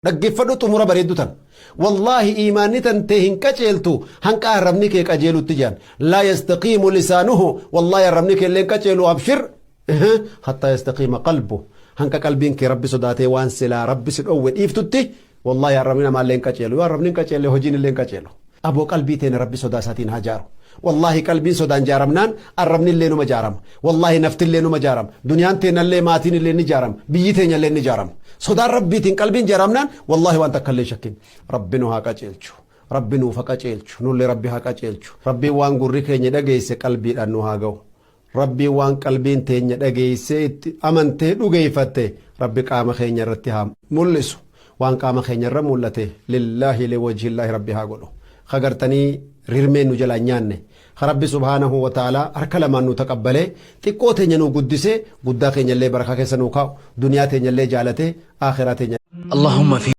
Dhaggeeffadhu xumura bareeddu tan. Wallaahi iimaanni tantee hin qaceeltu hanqa arrabni kee qajeelutti jedhan. Laa yastaqiimu lisaanuhu, wallaahi arrabni kee illee hin qaceelu, abshir, hattaa yastaqiima qalbu, hanqa qalbiin kee Rabbi sodaatee waan silaa Rabbi si dhoowwe dhiiftutti. Wallaahi arrabni namaallee hin qaceelu. Yoo arrabni hin qaceelle, hojiin illee hin qaceelu. Aboo, qalbii teena Rabbi sodaa isaatiin haa jaaru. Wallaahi qalbiin sodaan jaaramnaan arrabni illee numa jaarama. Wallaahi nafti illee numa jaarama. Duniyaan teenallee, maatiin illee ni jaarama. Biyyi teenya illee ni jaarama. Sodaan Rabbiitiin qalbiin jaaramnaan wallaahi waan takka illee shakkin. Rabbi nu haa qaceelchu. Rabbi nuuf haa qaceelchu. Nullee Rabbi haa qaceelchu. Rabbiin waan gurri keenya dhageesse qalbiidhaan nu haa ga'u. Rabbiin waan qalbiin teenya dhageessee itti amantee dhugeeffatte Rabbi qaama keenya irratti haa mul'isu. Waan qaama keenya irra mul'ate lillaahi liwajhillaahi Rabbi haa godhu. Ka gartanii rirmeen nu jalaa hin nyaanne. Ka Rabbi subhaanahu wa ta'aalaa harka lamaan nu taqabbalee xiqqoo teenya nu guddisee guddaa keenya illee barakaa keessa nu kaa'u. Duniyaa teenya illee jaalatee aakhiraa teenya. اللهم في